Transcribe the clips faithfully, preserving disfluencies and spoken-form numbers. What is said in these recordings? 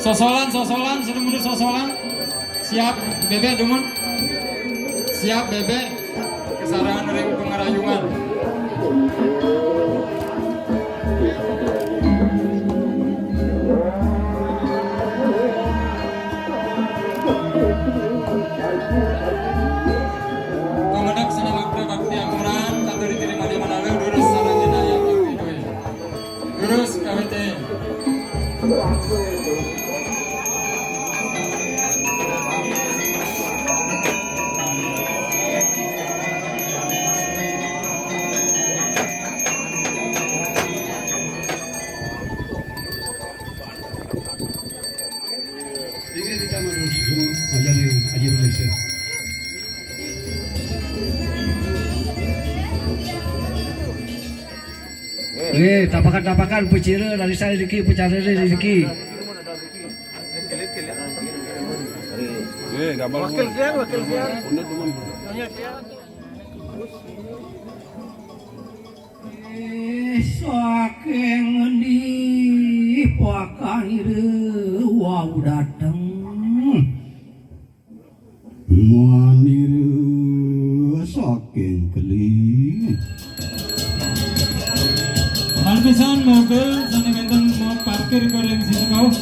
Sosolan, sosolan, sudah mundur sosolan. Siap, bebek, dumun. Siap, bebek. Kesadaran ring pengarayungan. Komedak senam bakti amuran, kata diterima di mana lu, lurus sarana jaya bakti doi. Lurus kawete. Ini kita mau semua ajarin, ajarin Malaysia. Eh, tapakan-tapakan, pecira dari saya rezeki, pecira dari rezeki. Eh, gambar. Wakil Sian, wakil Sian. Undut teman. Eh, saking ngendi pakanira wau dateng? Manira saking keli. Malpisan mobil sane wenten mau parkir goreng sisi mau.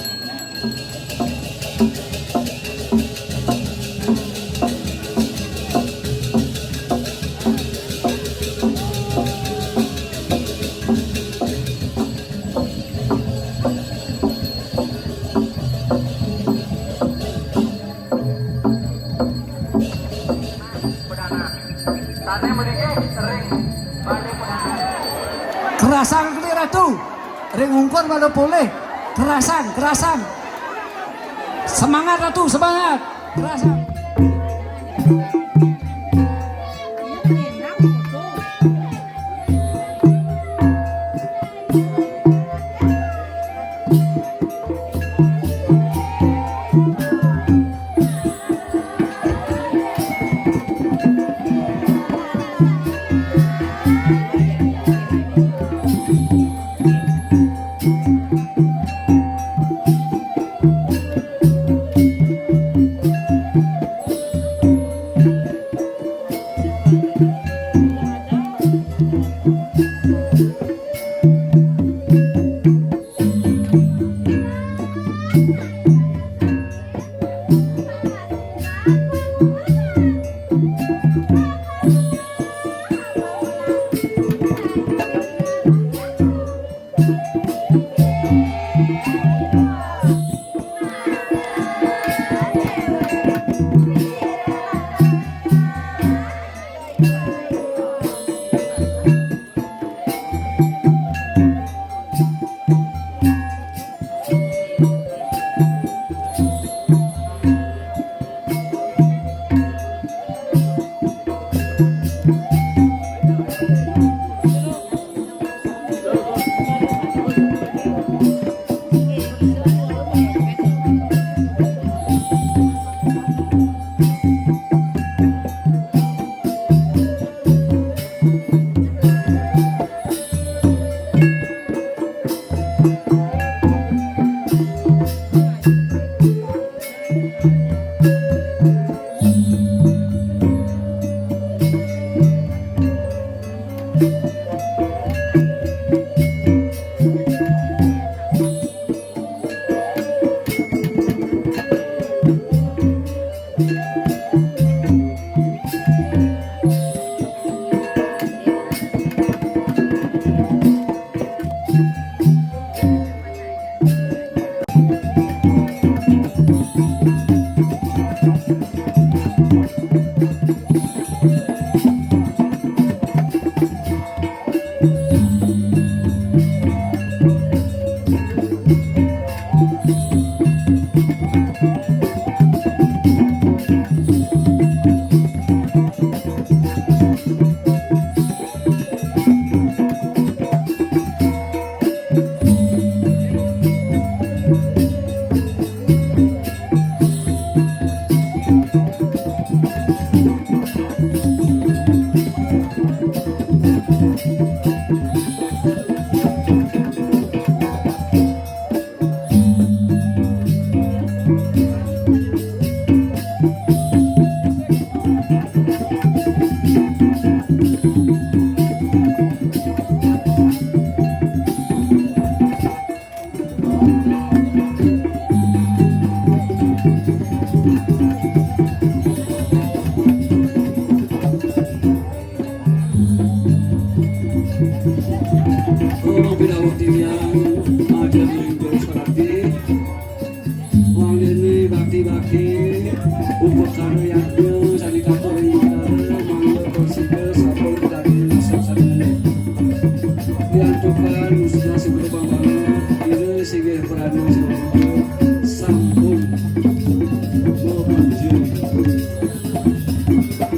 Kerasang kene Ratu. Ring ungkur pada polih. Kerasang, kerasang. Semangat Ratu, semangat. Kerasang.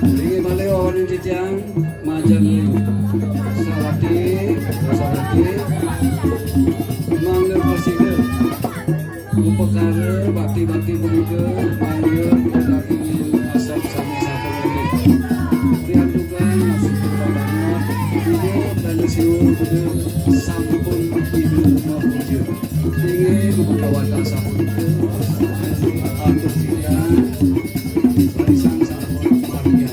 Inggih malih wawaning titiang majeng ring Sawati, Sawati. Mangda prasida upakara bakti-bakti punika mangda daging asep sami sapunika. Riantukan masih banget. Ida Dana Siwa Buddha sampun Ida mapuja. Inggih, buka wadah sapunika. Antuk titiang, parisan sampun parian.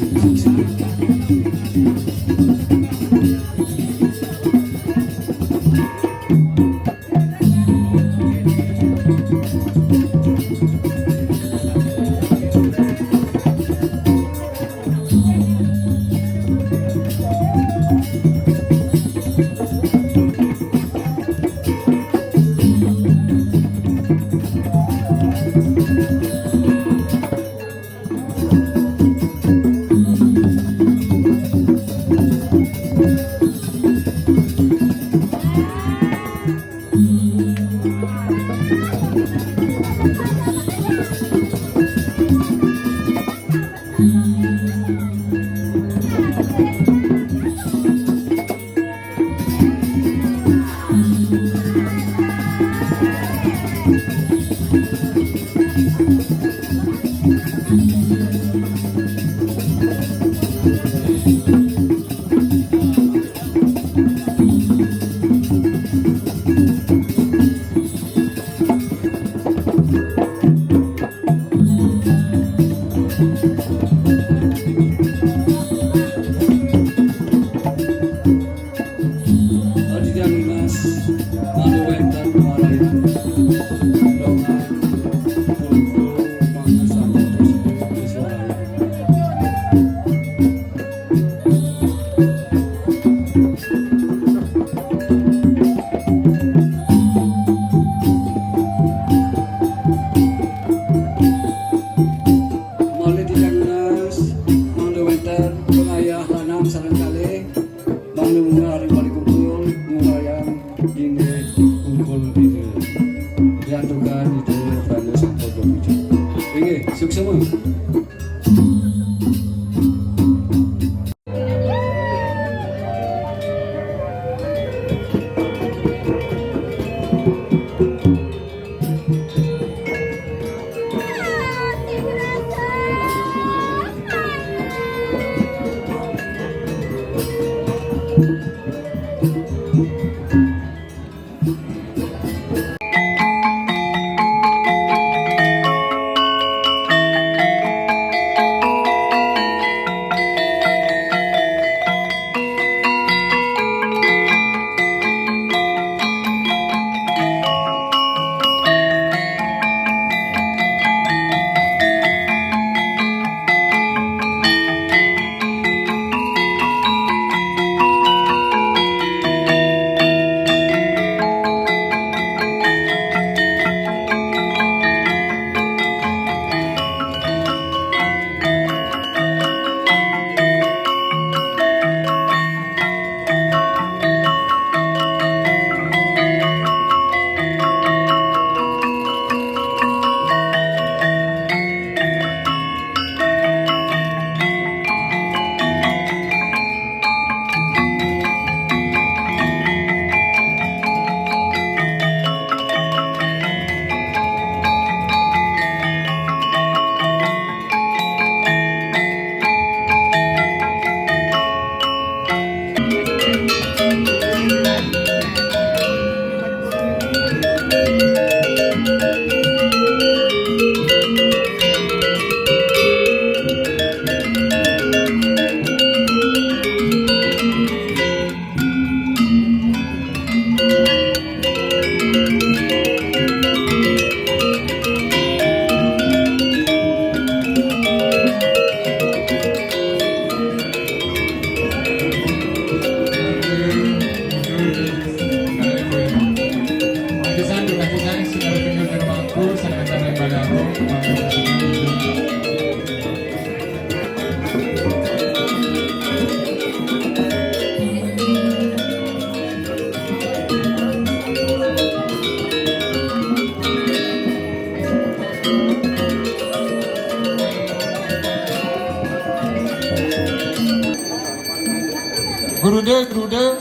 Grude, grude.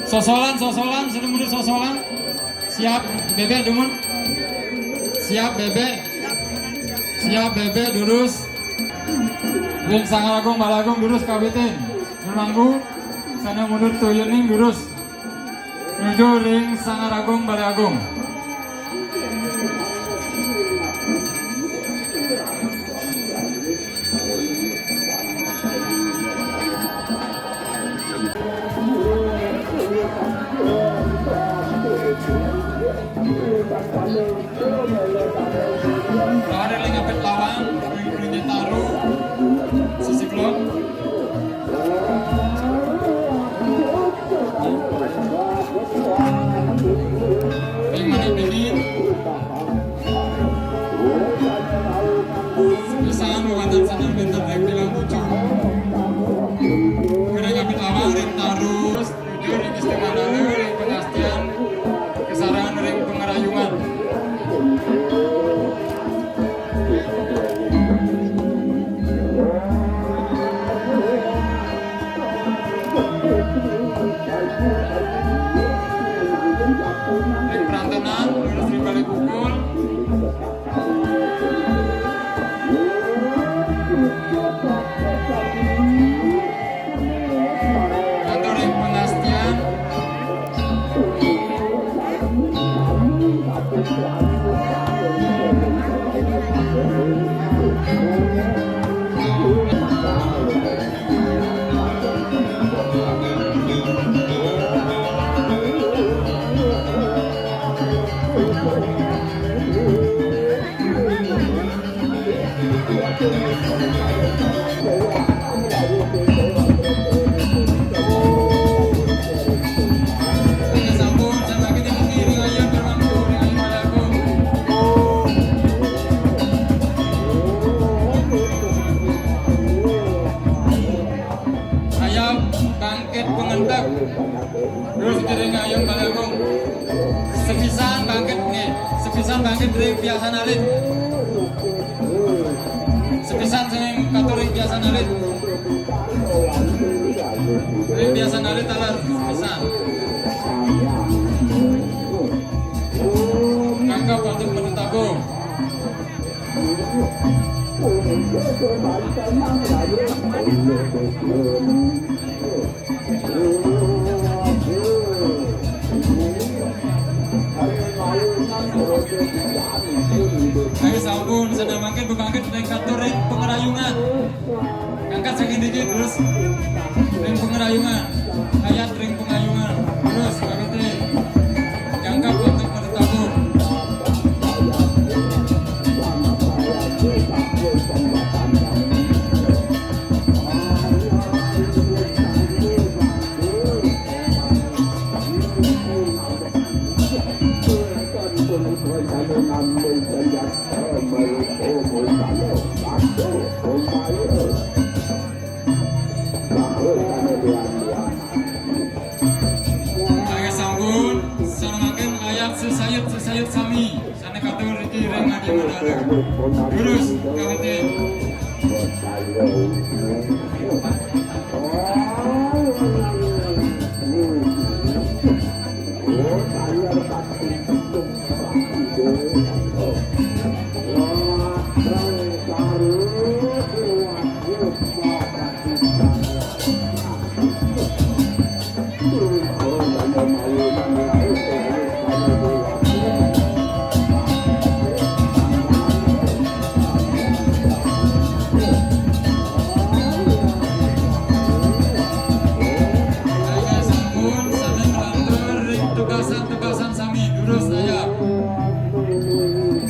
Sosolan, sosolan, sing mundur sosolan. Siap, bebek, dumun. Siap, bebek. Siap, bebek, durus. Ring Sanggar Agung, Balé Agung, durus kawitin. Nun mangku, sané mundur tuyuning, durus. Nuju ring Sanggar Agung, Balé Agung. Lare ring abet lawang, ring, ring taru, sisi kulon. Ring manah dingin. Pisan wénten sandal bénten ring bilang tujuh. Ring abet lawang, ring taru. Nuju ring Istimanala, ring pangastian, kasarengin ring pangrayungan. Ring prantenan, terus ring balé kukur. Ngatur ring pangastian. Ayam bangkit pengentek. Terus jadi ngayun Balé Agung. Sepisan bangkit nggih. Sepisan bangkit ring biasan alit. Sepisan sing katur ring biasan alit. Ring biasan alit taler sepisan. Nganggap untuk menutabung. Ayo sampun, sané mangkin bebangkit ring katur ring pangrayungan. Ngangkat saking dikit terus ring pangrayungan. Ayat ring pangrayungan. Terus kawitin. Jangkep untuk pada tabuh. Sané sampun, sané mangkin ayat sesayut-sesayut sami. Sané katur riki ring Adi Mandala. Durus, kawitin. Sampun, sampun nglantur ring tugasan-tugasan sami, durus daya.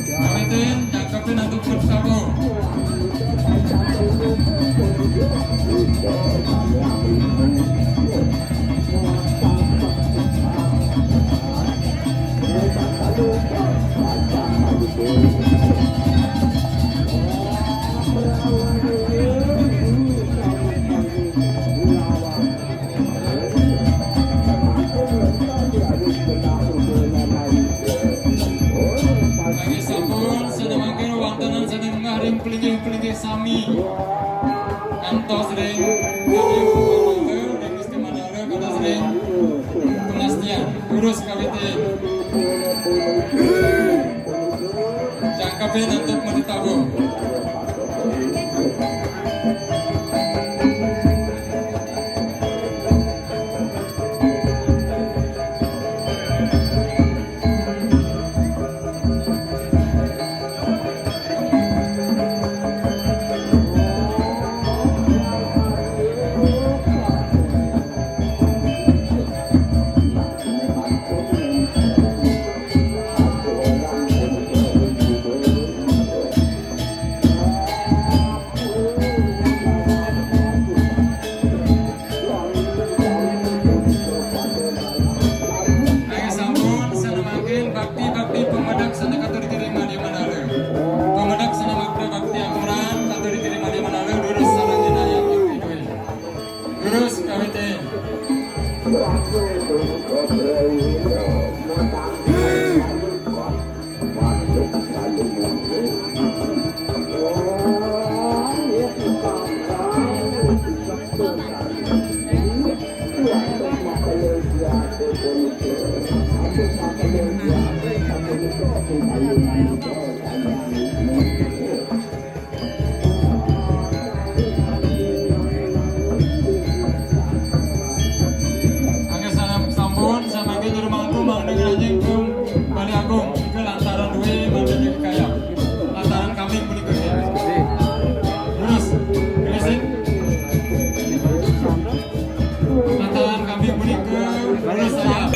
Kawitin, jangkepin antuk pun sampun. Sané mangkin wonten sané munggah ring pelinggih-pelinggih sami. Ngantos ring, ring, ring, ring, ring, ring, Tasri, Tunas Tian, urus K W T. Jangkepin untuk Mati Tabu. Ayo sampun, sané mangkin bakti-bakti pemedek sané katur diterima di manalé. Pemedek sané makna bakti amuran katur diterima di manalé, durus sareng jenayah bakti duwé. Durus K W T. Angger sampun, samangké jero mangku mangda ngranjing ke Balé Agung, ke lantaran duwé mangda kaya. Lantaran kami punika. Terus, terusin. Lantaran kami punika, terus saya.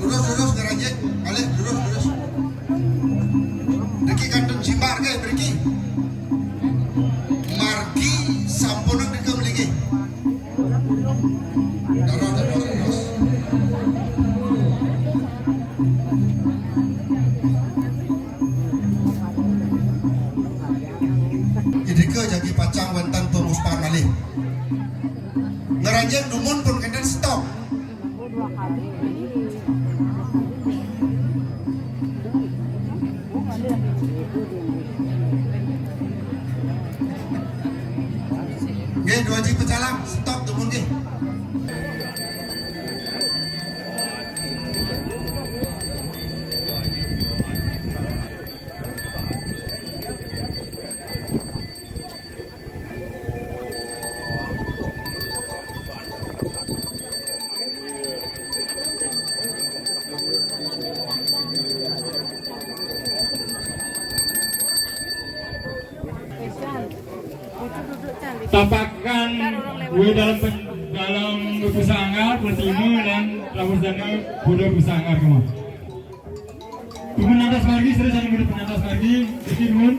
Lurus, lurus, ngeranjit. Balik, lurus, lurus. Niki kantun simbar ke, mriki. Margi sampun nika mligi. Dara, dara, lurus. Idika jagi pacang wénten pemuspan malih. Ngranjing dumun pun kénten stop. Nggih, dua ji pecalang, stop dumun nggih. Tapakan wé dalam pen-, dalam pusanggar, Pertima dan Rabu Dana Buda pusanggar kemah. Tumun atas margi, serius ada muda penantas margi, bikin mun.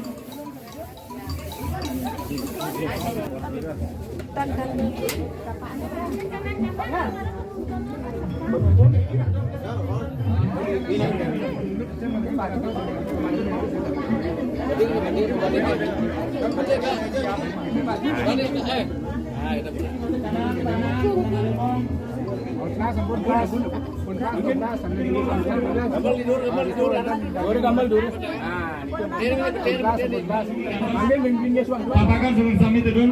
Tapakan sebelum sami tedun.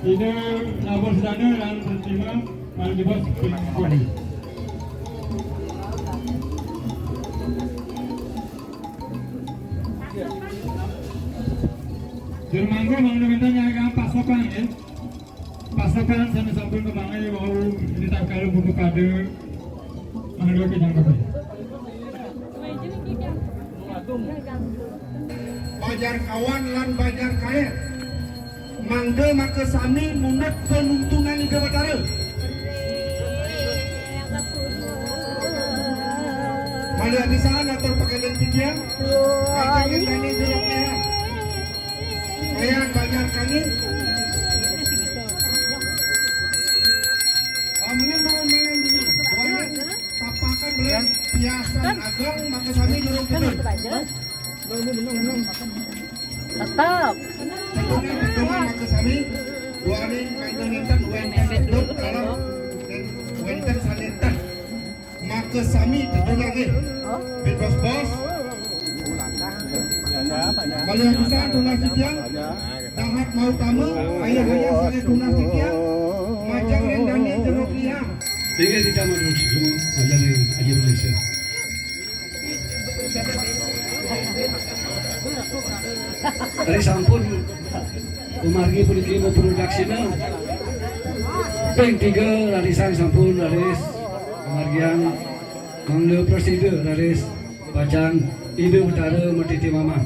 Ida Nabur Sedana dan Terima Mari Bos Pengkoni. Dermangga mangda minta nyaga pasokan, ya. Pasokan sami sampun kemangai wau di tangkal buku pada mangga kejang. Bajar kawan lan bajar kaet. Mangda makasami mundut panuntunan Ida Batara. Malih apisan atur pakaryan titiang, kacang dane jeruk nira. Kayan bajar kami. Amun nuhun mangan dulu. Duaning tapakan ring piasan ageng makasami durung putut. Tetep. Tetunan, tetunan makasami, duaning kangge nenten wenten tetep, kalau wenten sanenten. Makasami tetunan nggih. Bos, bos. Malih apisan tunas titiang. Dahat mautama, ayah-ayah sareng tunas titiang. Majeng ring dane jeruk liang. Inggih, kita matur suksma, majeng ring Aji Malaysia. Tadi sampun pamargi puniki mapurwadaksina. Ping tiga raris sampun raris pamargiang mangda prasida raris pacang Ida Betara matiti mamah.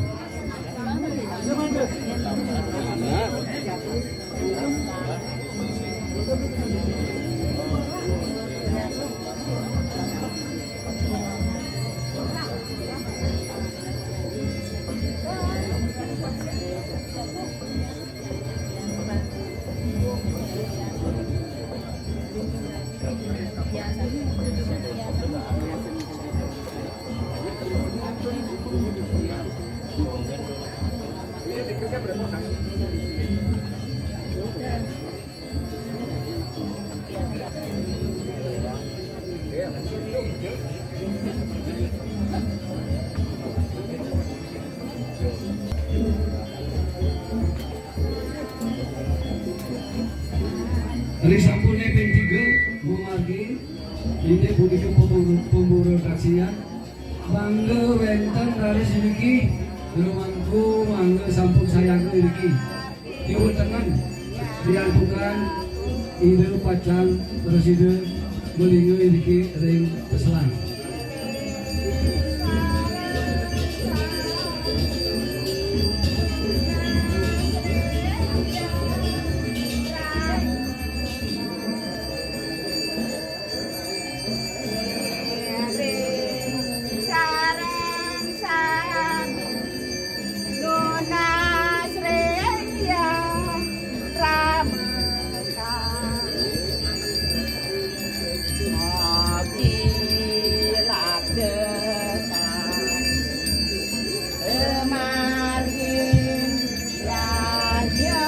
Risampune ping tiga, mamargi, inggih punika pemburu, pemburu taksian. Mangda wenten raris iriki, jero mangku, mangda sampun sayaga iriki. Kiwa tengen, diantukan Ida pacang prasida malingga iriki ring peselan. Sareng sami nunas ring Hyang Rameka. Mogi labdekan margin raja.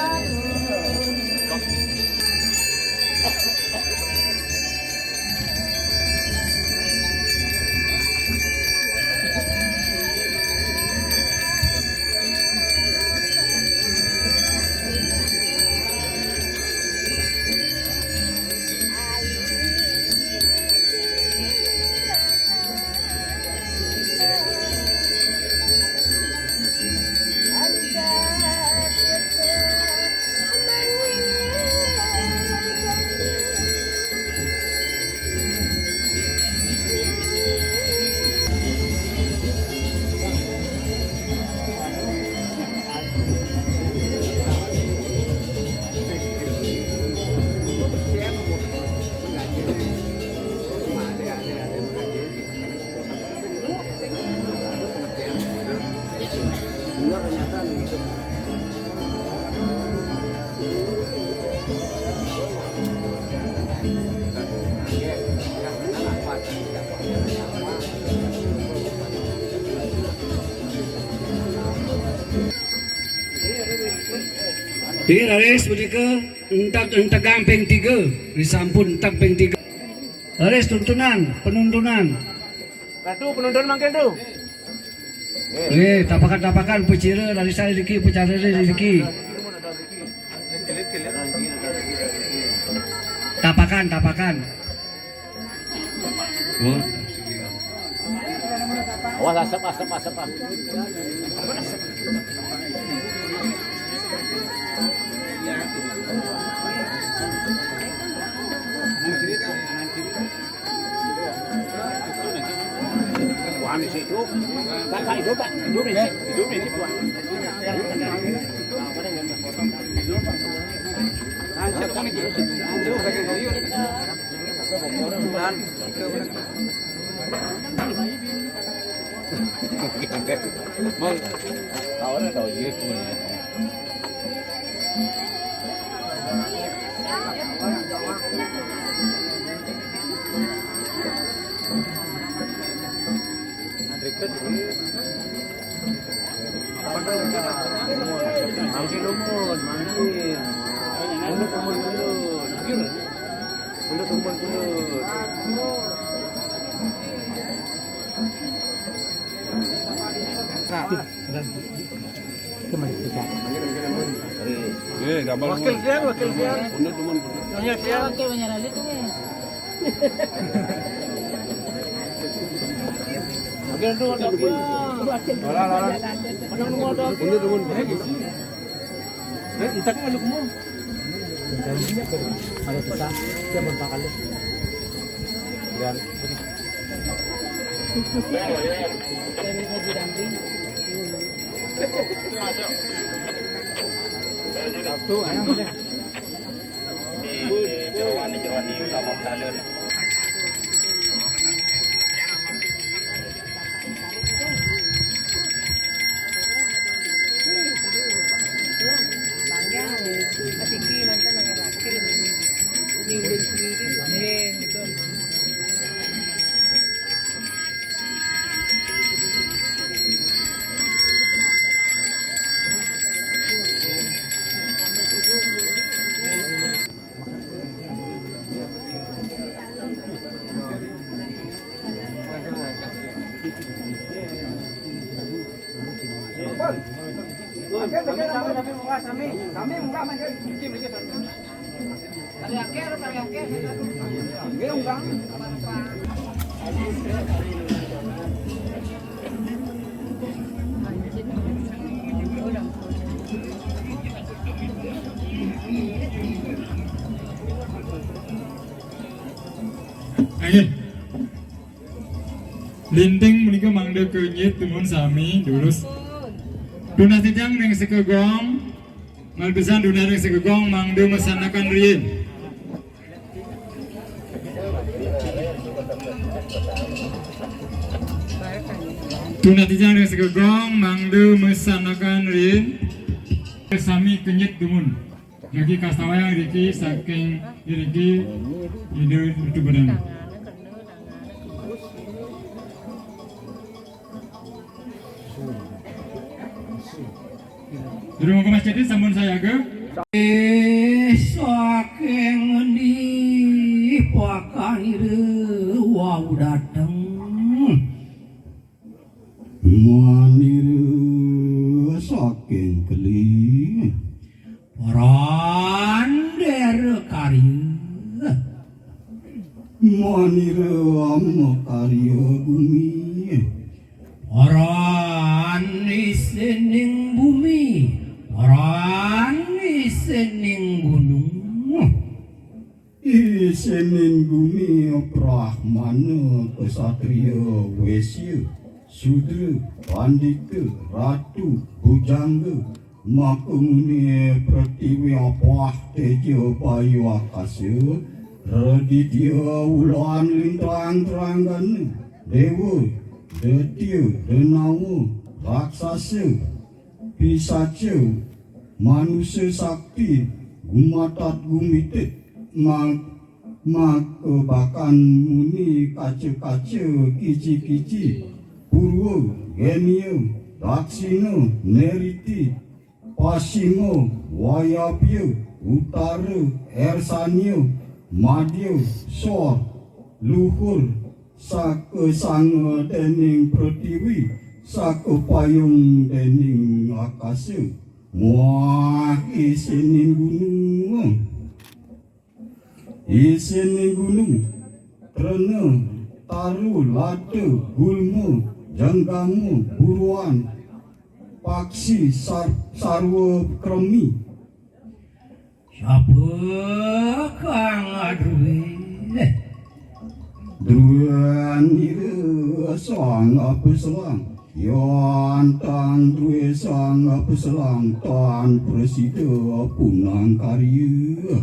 Inggih, raris punika enteg-entegang ping tiga, disampun enteg ping tiga. Raris tuntunan, penuntunan. Ratu, penonton mangkin tu. Eh, tapakan-tapakan, pacira, raris iriki, pacira iriki. Kan tapakan. Awas asap, asap, asap, ah. Wah, ini sih, itu. Kakak itu, Pak. Itu nih, itu nih, itu, Pak. Mangkin lumun, mangkin. Mundur, mundur, mundur. Mundur, mundur, mundur. Nah. Eh, gambar. Wakil sian, wakil sian. Mundur, mundur, mundur. Nyonya sian. Wakil menyerah itu, eh. Satu, ayo, boleh. Di jeroan, di jeroan di utama pedalun. Ayo. Linting menika mangda kenyit dumun sami durus. Tunas titiang ring sekegong, malpisan tunas ring sekegong mangda mesanakan riin. Tunas titiang ring sekegong mangda mesanakan riin. Sami kenyit dumun. Jagi kastawayang riki saking iriki Ida Dutu Bedana. Durung Mas Cedit sampun sayaga. Eh, saking ngendi pakanira wau dateng? Manira saking keli. Randera karya. Manira makarya bumi. Rani sening bumi. Rani sening gunung. Isenin bumi Brahmana, ksatria, wesya, sudra, pandita, ratu, bujangga, maka muni pretiwi, apah, teja, bayu, akasa, raditya, wulan, lintang, tranggana, dewa, detya, denawa, raksasa, pisaca, manusa sakti, gumatat gumitit, ma-, maka bakan muni kaca-kaca, kici-kici, purwa, genia, daksina, neriti, pasima, wayabya, utara, ersania, madya, sor, luhur, sakasanga dening pretiwi, sakapayung dening akasa, muah isenin gunung. Isining gunung, trena, taru, lata, gulma, jenggama, buruan, paksi, sar, sarwa kremi. Siapa kang adrué? Druén ira Sang Apeselang. Yan tan drué Sang Apeselang tan prasida punang karya.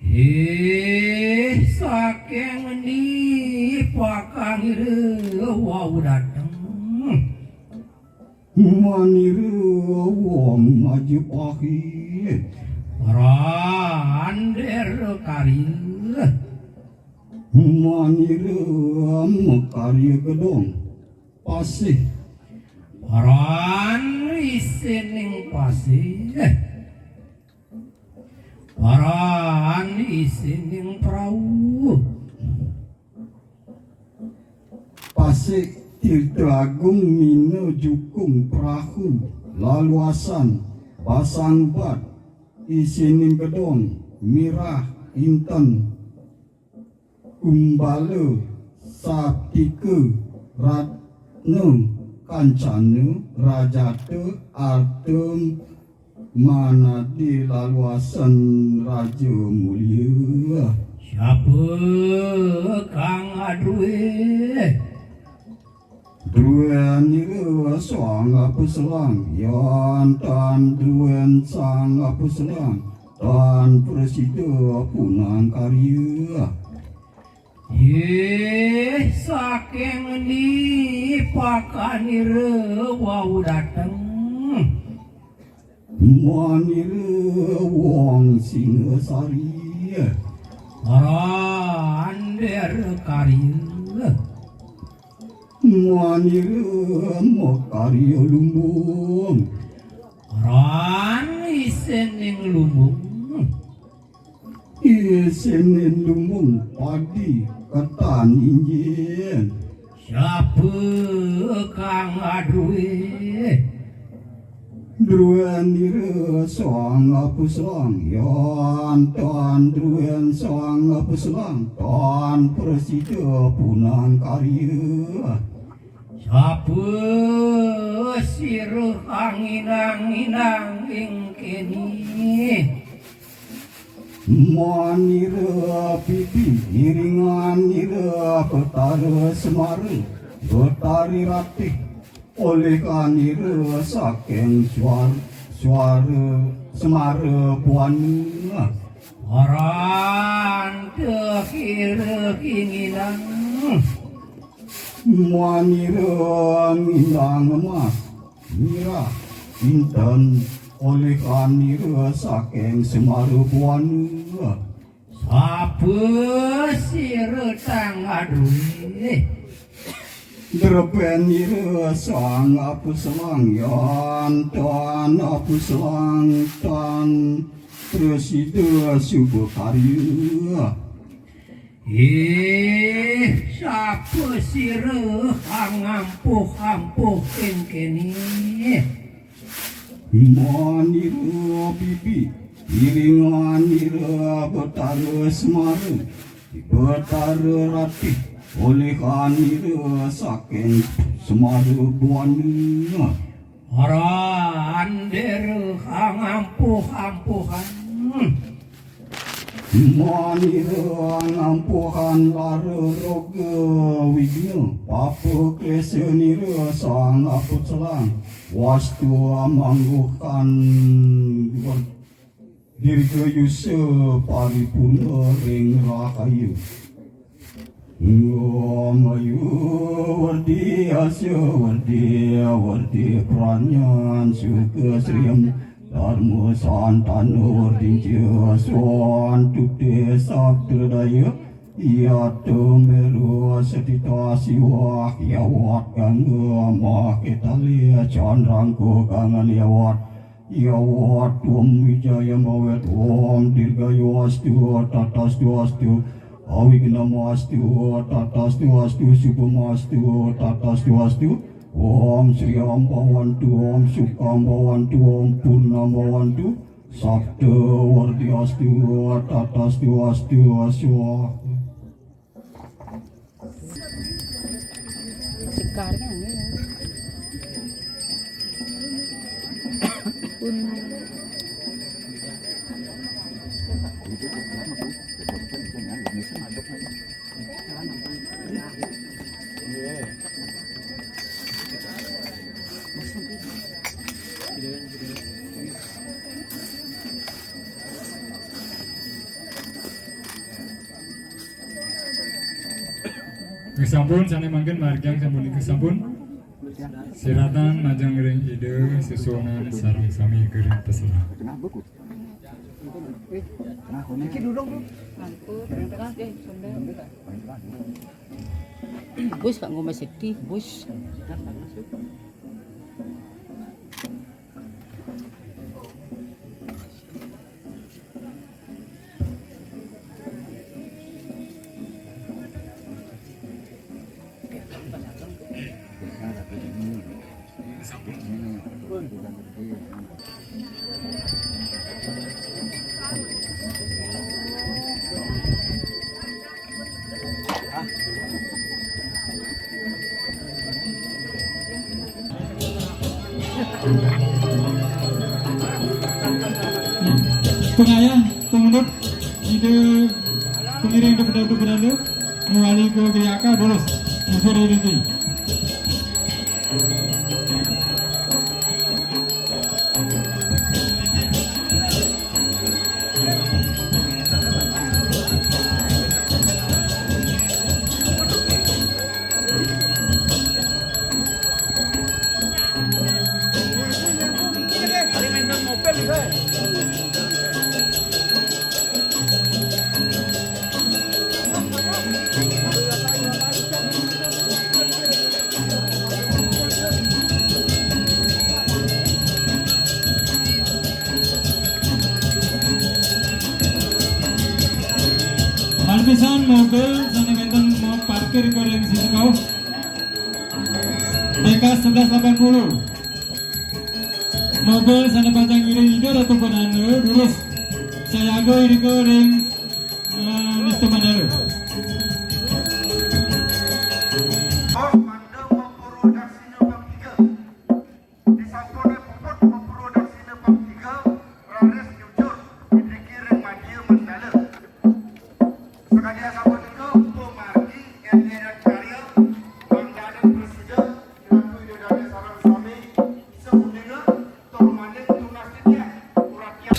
Hé, saking endi pakanira wau dateng? Manira wong Majapahit. Randera karya. Manira makarya gedong. Pasih. Paran isining pasih. Paran isining prau. Pasih Tirta Agung mina jukung perahu laluasan basang bat isining gedong mirah inten kumbala saptika ratna kancana rajata arta manadi laluasan raja mulia. Siapa kang adrué? Druén ira Sang Apeselang, yan tan druén Sang Apeselang tan prasida punang karya. Yé, saking endi pakanira wau dateng? Manira wong Singasari. Randera karya. Manira makarya lumbung. Ran isining lumbung. Isining lumbung padi ketan injin. Siapa kang adrué? Druén ira Sang Apeselang, yan tan druén Sang Apeselang tan prasida punang karya. Siapa sira kang nginang-nginang ing kéné? Manira bibi iringan ira Betara Semara, Betari Ratih, olihan ira saking suar, suara Semara Buana. Paran kira kinginang. Manira ngindang emas mirah inten olihan ira saking Semara Buana. Sapa sira kang adrué? Drebén ira Sang Apeselang, yan tan Apeselang tan prasida suba karya. Ih, sapa sira kang ampuh-ampuh ing kéné? Manira bibi iringan ira Betara Semara, Betara Ratih, olihan ira saking Semara Buana. Randera kang ampuh-ampuhan. Manira ngampuhan lara roga wigna, papa klésa nira Sang Apeselang, wastu mangguhan wer-, dirgayusa paripurna ring rahayu. Om ayu werdi asya werdi werdi pranyan suka sriyam dharma santana werdinca swantu te sabda daya yata meru setita siwa yawat gangga mahketali candrangko gangan yawat Yawat Om Wijaya Mawet Om Dirgayu Astu Tatastu Astu Awignam Astu Tatastu Astu Subham Astu Tatastu Astu Om Sriyam Bhawantu Om Sukham Bhawantu Om Purnam Bhawantu Sabda wardi astu, tatastu astu, swaha. Segarnya ini. Pun. Sampun, sané mangkin margiang sampun, sampun. Siratan majeng ring Ida, sesuunan sareng sami gering terserah. Bus kak ngombe sedih, bus. Pangayah, pangudut, Ida pangiring Ida Pedanda, Pedanda, mawali ka Griaka, durus, nyusuri riki. Malih pisan mobil sané wénten maparkir ring sisi kauh. T K sebelas delapan puluh. Mobil sané pacang ngiring Ida Ratu Pedanda durus sayaga irika ring, eh, Nista Mandala. Pos Panda Mapuru Daksina Bab tiga. Disampune puput Mapuru Daksina Bab tiga, raris nyujur iriki ring madya Mandala. Sakadi asapunika, pamargi N D R Karya, mangdaning prasida, Ratu Ida Dané sareng sami, sauninga, tur malih tunas titiang, uratian.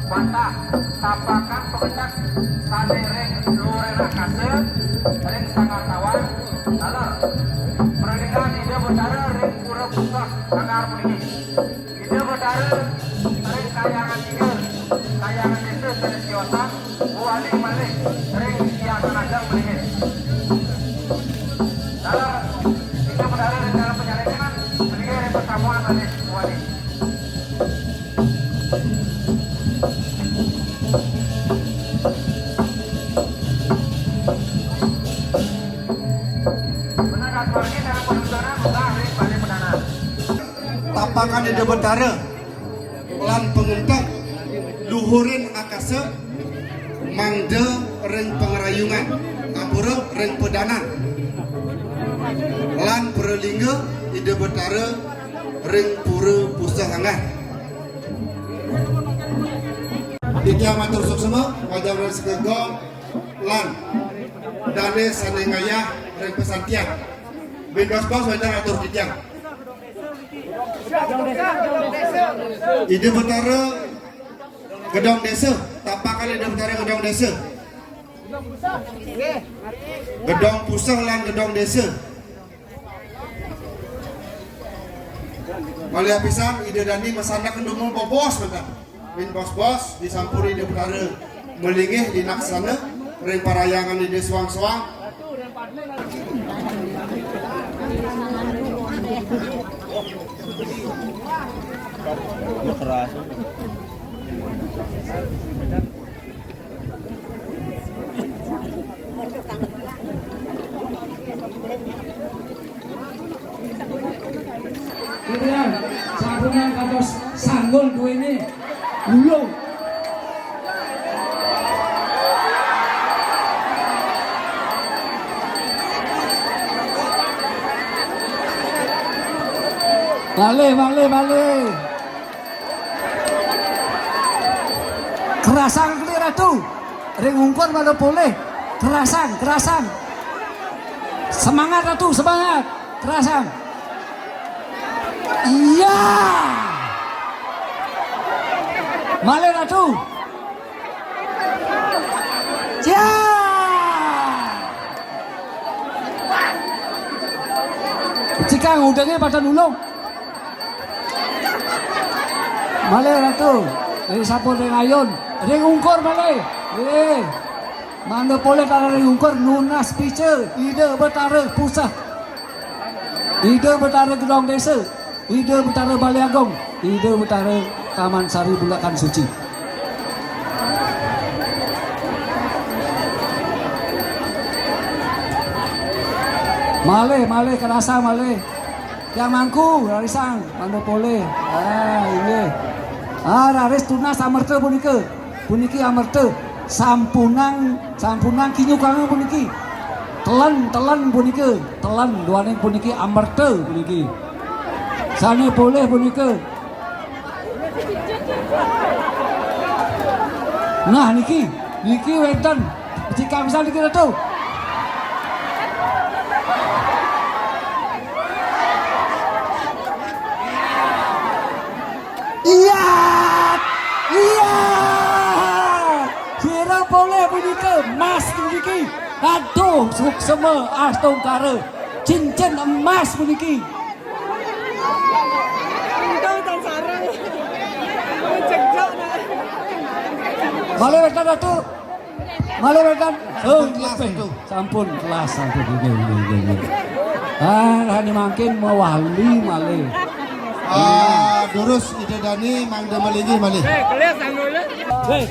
Wantah tapakan pangentek sané ring luhuring akasa, ring sanggar tawang, taler. Pralinggan Ida Betara ring pura puseh sanggar puniki. Ida Betara ring kahyangan tiga, kahyangan désa sané siosan, wali malih ring siangan ageng malih. Taler, Ida Betara ring dalam panyalengan, malih ring pasamuan malih, wali. Tapakan Ida Betara lan pangentek luhuring akasa mangda ring pangrayungan, ampura ring padanan, lan pralingga Ida Betara ring pura puseh anggar. Titiang matur suksma, majeng ring sekegong lan dané sané ngayah ring pasantian. Buin bos-bos wénten atur titiang. Ida Betara Gedong Désa, tapakan Ida Betara Gedong Désa. Gedong puseh lan gedong désa. Malih apisan, Ida Dani masandekan dumun bos-bos, bentar. Buin bos-bos, disampura Ida Betara malinggih di laksana, ring parhyangan Ida soang-soang. Kemudian, sampunang kantos sanggul duéné ulung. Malih, malih, malih. Kerasang keli Ratu. Ring ungkur mangda polih. Kerasang, kerasang. Semangat Ratu, semangat. Kerasang. Iya. Malih Ratu. Ya. Cikang udengé pada nulung. Malih Ratu, ring sampun ring ayun, ring ungkur malih. Eh, mangda polih taler ring ungkur nunas pica Ida Betara Puseh. Ida Betara Gedong Désa, Ida Betara Balé Agung, Ida Betara Taman Sari Bulakan Suci. Malih, malih, kerasang malih. Tiang mangku, rarisang, mangda polih. Ah, inggih. Ah, raris tunas amerta punika. Puniki amerta. Sampunang, sampunang kinyukanga puniki. Telen, telen punika. Telen duaning puniki amerta puniki. Sané polih punika. Nah, niki, niki wénten. Becik kamisan niki, Ratu. Iya! Iya! Sira polih punika, emas puniki. Aduh, suksma astungkara. Cincin emas puniki. Untung tan sareng. Jegjok, nah. Malih wénten, Ratu. Malih wénten. Sampun kelas, Ratu. Sampun kelas, sampun. Nggih, nggih, nggih, nggih. Ah, hani mangkin mawali malih. Ah, durus Ida Dani mangda malinggih malih. Eh, kelas anu ya. Wéh.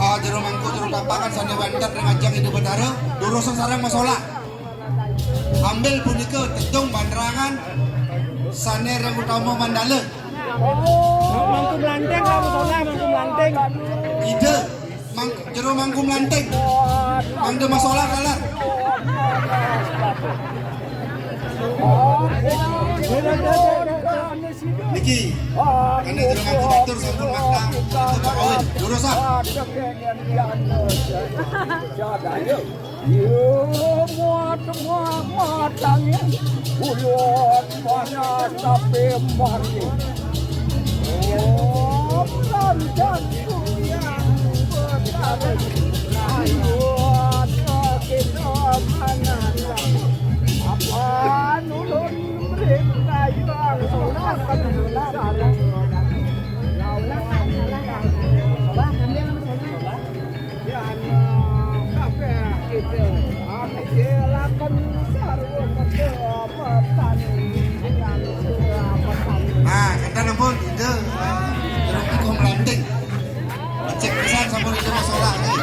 Ah, jero mangku, jero tapakan sané wénten ring ajeng Ida Betara, durusang sareng masolah. Ambil punika tedung banderangan sané ring utama mandala. Mangku Melanting, Pak Musola, Mangku Melanting. Jero Mangku Melanting. Mangda masolah taler. Niki. Karena jero Mangku Batur sampun makta. Itu Pak Owen. Lurus, ah. Iya, muat, muat, muat, angin. Ulun mana tapi mari. Oh, lancan kuliah bertarik. Ayo, kita mana? Apa nulun beri kayu? Nah, kita nemu ide, eh, aku melanting. Cek pesan sama ide masalah nih.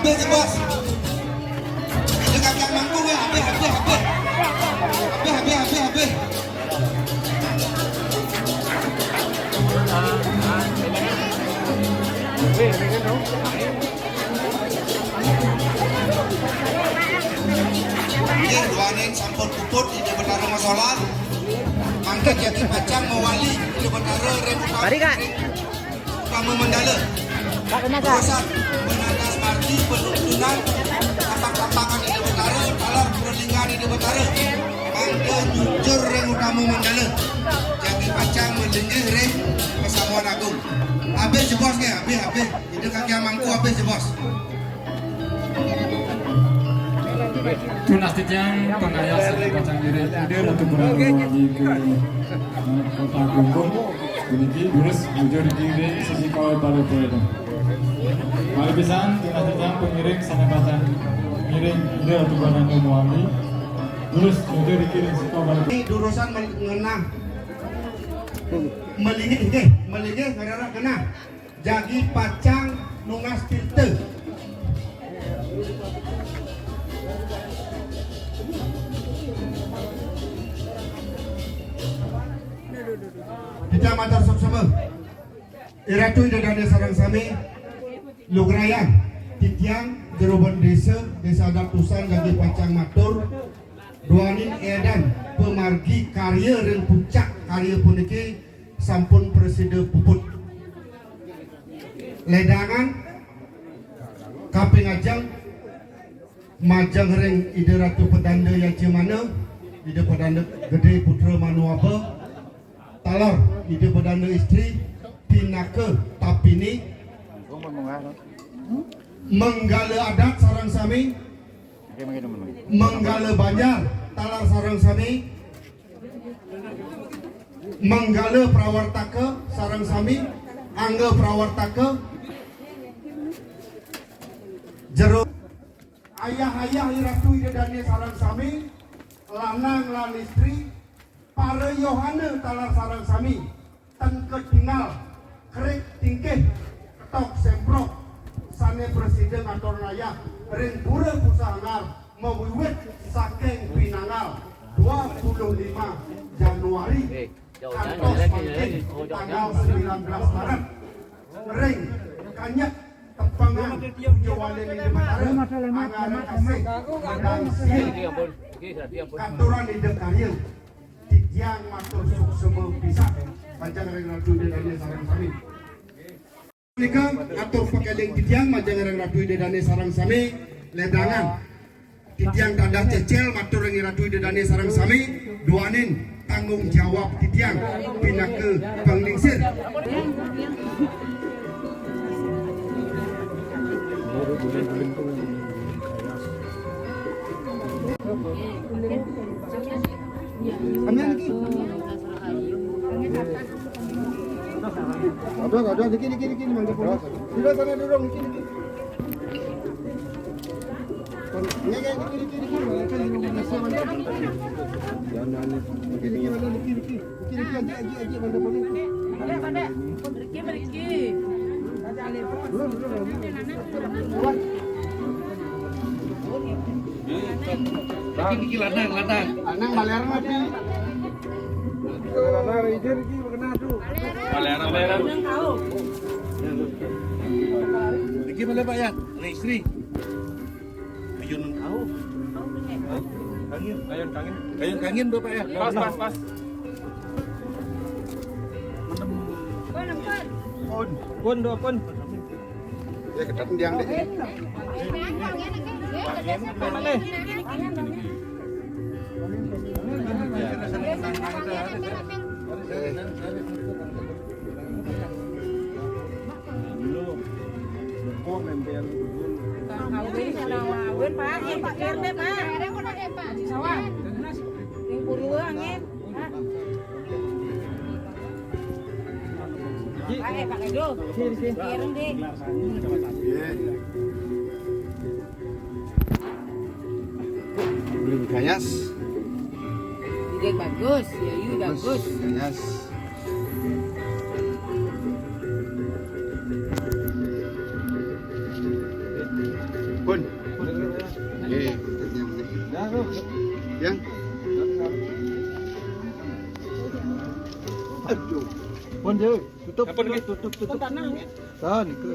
Habis, Bos. Ini kakak mangkung ya, habis, habis, habis. Habis, habis, habis, habis. Nggih, duaning sampun puput Ida Betara masolah. Mangkin jagi pacang mawali Ida Betara ring utama, Mari, Kak. Ring utama mandala. Kak, kena, Kak. Urusan penatas margi, penuntunan, tapak-tapakan Ida Betara, taler perlinggahan Ida Betara. Mangda nyucur ring utama mandala. Jagi pacang malinggih ring Pasamuan Agung. Habis jebos nggih, habis, habis. Ida Kaki Amangku habis jebos. Tunas titiang pangayah sané pacang ngiring Ida Ratu Brahmawali ka, eh, Kota Klungkung. Puniki durus nuju ring sisi kaul Balai Purana. Malih pisan tunas titiang pangiring sané pacang ngiring Ida Ratu Brahmawali. Durus nuju ring sisi kaul Balai Purana. Ini durusan mel-, ngenah. Malinggih, nggih, malinggih ngarana genah. Jagi pacang nunas tirta. Titiang matur suksma. Iratu Ida Dané sareng sami, lugrayang titiang jero bendésa, Désa Adat Tusan jagi pacang matur, duaning édan pamargi karya ring puncak karya puniki sampun prasida puput. Ledangan kaping ajeng majeng ring Ida Ratu Pedanda Yajamana, Ida Pedanda Gedé Putra Manuaba, taler Ida Pedanda Istri pinaka tapini, menggala adat sareng sami, menggala banjar taler sareng sami, manggala prawartaka sareng sami, angga prawartaka, jero ayah-ayah Iratu Ida Dané sareng sami, lanang lan istri, para yohana taler sareng sami, ten katingal, krik tingkih, ketok semprok, sané prasida ngatur ngayah ring pura Pusanggar, mawiwit saking pinanggal dua puluh lima Januari kantos mangkin tanggal sembilan belas Maret. Ring kanyek tepengan puja wali Ida Betara, angaran asih, medal siil, katuran Ida Karya. Titiang matur suksma pisan. Pacang ring Ratu Ida Dané sareng sami. Punika atur pakéling titiang majeng ring Ratu Ida Dané sareng sami, ledangan. Titiang tadah cécél matur ring Ratu Ida Dané sareng sami, duaning tanggung jawab titiang pinaka panglingsir. Kami lagi. Ada, ada, dikit, dikit, dikit, mangga pulang. Sudah sana dorong, dikit, dikit. Ini, ini, dikit, dikit, dikit, mangga pulang. Jangan, dikit, dikit, mangga, dikit, dikit. Dikit, dikit, aja, aja, aja, mangga pulang. Ada, ada. Riki, Riki. Iki, iki lanang, lanang. Lanang baler mati. Lanang izin iki kena tuh. Baler, baler. Iki boleh, Pak, ya? Ada istri. Ayo nang tahu. Kangin. Ayo kangin. Ayo kangin, Bapak, ya. Pas, pas, pas. Pun, pun, do, pun. Ya, ketat diang deh. Mana? Kawin, kawin, Pak. Yang pikir deh, Pak. Sawah. Yang puluh angin. Pakai, pakai dulu. Sini, sini. Ireng, Dik. Belum gayas. Ide bagus, ya, iya bagus. Gayas. Pun. Oke, yang. Yang. Aduh. Pun, Dek. Tutup. Apa lagi? Tutup, tutup. Tahan, ke.